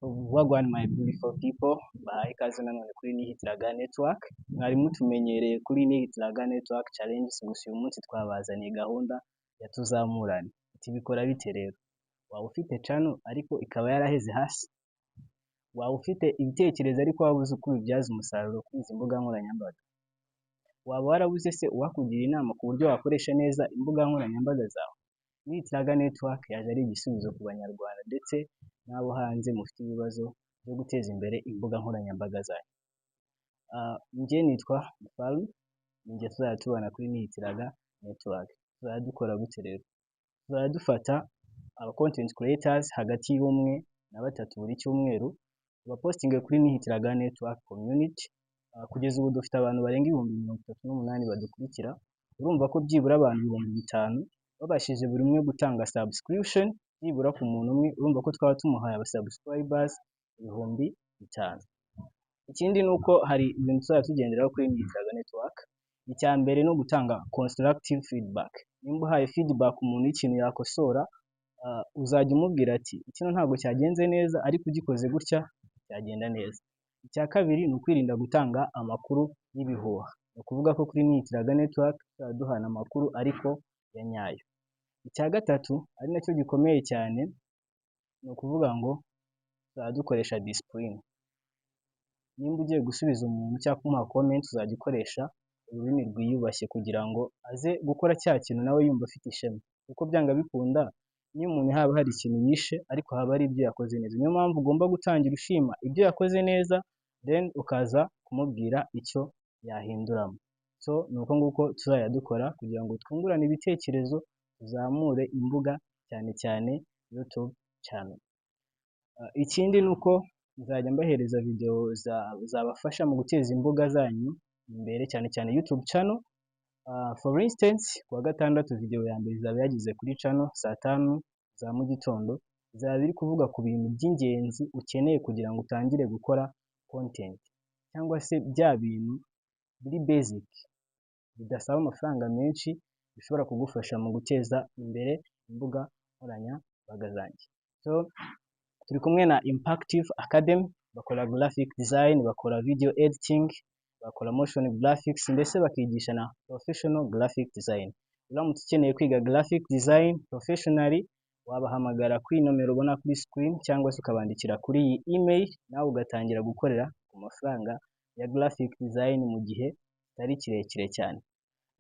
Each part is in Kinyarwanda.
Wagwan, my beautiful people! Bahaye ikaze nanone kuri Nihitiraga Network. Mwari mutumenyereye kuri Nihitiraga Network Challenge, gusa uyu munsi twabazaniye gahunda ya Tuzamurane. Ati bikora bite rero? Waba ufite channel ariko ikaba yaraheze hasi? Waba ufite ibitekerezo ariko wabuze uko ubibyaza umusaruro kuri izi mbuga nkoranyambaga? Waba warabuze se uwakugira inama ku buryo wakoresha neza imbuga nkoranyambaga zawe? Nihitiraga Network yaje ari igisubizo ku Banyarwanda ndetse n'abo hanze mufite ibibazo byo guteza imbere imbuga nkoranyambaga zanyu. Njye nitwa Mufalme, ninjye tuzajya tubana kuri Nihitiraga Network. Tuzajya dukora gute rero? Tuzajya dufata aba content creators hagati y'umwe na batatu buri cyumweru, tubapostinge kuri Nihitiraga Network Community. Kugeza ubu dufite abantu barenga 38,000 badukurikira. Urumva ko byibura abantu 5000 babashije buri umwe gutanga subscription byibura ku muntu umwe, urumva ko twaba tumuhaye aba subscribers 5000. Ikindi ni uko hari ibintu tuzajya tugenderaho kuri Nihitiraga Network. Icya mbere ni ugutanga constructive feedback. Nimba uhaye feedback umuntu y'ikintu yakosora, uzajya umubwira ati: "Kino ntabwo cyagenze neza, ariko ugikoze gutya cyagenda neza." Icya kabiri ni ukwirinda gutanga amakuru y'ibihuha. Ni ukuvuga ko kuri Nihitiraga Network tuzajya duhana amakuru ariko ya nyayo. Icya gatatu, ari nacyo gikomeye cyane, ni ukuvuga ngo tuzajya dukoresha discipline. Nimba ugiye gusubiza umuntu cyangwa kumuha comment, uzajya ukoresha ururimi rwiyubashye kugira ngo aze gukora cya kintu nawe yumva afite ishema. Kuko byanga bikunda, niyo umuntu haba hari ikintu yishe, ariko haba hari ibyo yakoze neza. Niyo mpamvu ugomba gutangira ushima ibyo yakoze neza, then ukaza kumubwira icyo yahinduramo. So ni uko nguko tuzajya dukora kugira ngo twungurane ibitekerezo, tuzamure imbuga, cyane cyane YouTube channel. Ikindi ni uko nzajya mbahereza video zabafasha mu guteza imbuga zanyu imbere, cyane cyane YouTube channel. For instance, kuwa gatandatu video ya mbere izaba yageze kuri channel saa 5 za mu gitondo, izaba iri kuvuga ku bintu by'ingenzi ukeneye kugira ngo utangire gukora content, cyangwa se bya bintu biri basic bidasaba amafaranga menshi, bishobora kugufasha mu guteza imbere imbuga nkoranyambaga zanjye. So turi kumwe na Impactive Academy, bakora graphic design, bakora video editing, bakora motion graphics, ndetse bakigisha na professional graphic design. Uramutse ukeneye kwiga graphic design professionally, wabahamagara kuri nomero ubona kuri screen, cyangwa se ukabandikira kuri iyi email, nawe ugatangira gukorera ku mafaranga ya graphic design mu gihe kitari kirekire cyane.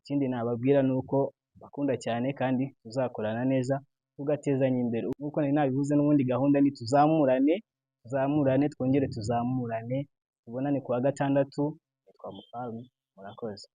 Ikindi nababwira ni uko bakunda cyane kandi tuzakorana neza, tugatezanya imbere. Nk'uko nari nabivuze n'ubundi, gahunda ni tuzamurane, tuzamurane, twongere tuzamurane. Tubonane ku wa gatandatu. Nitwa Mufalme, murakoze.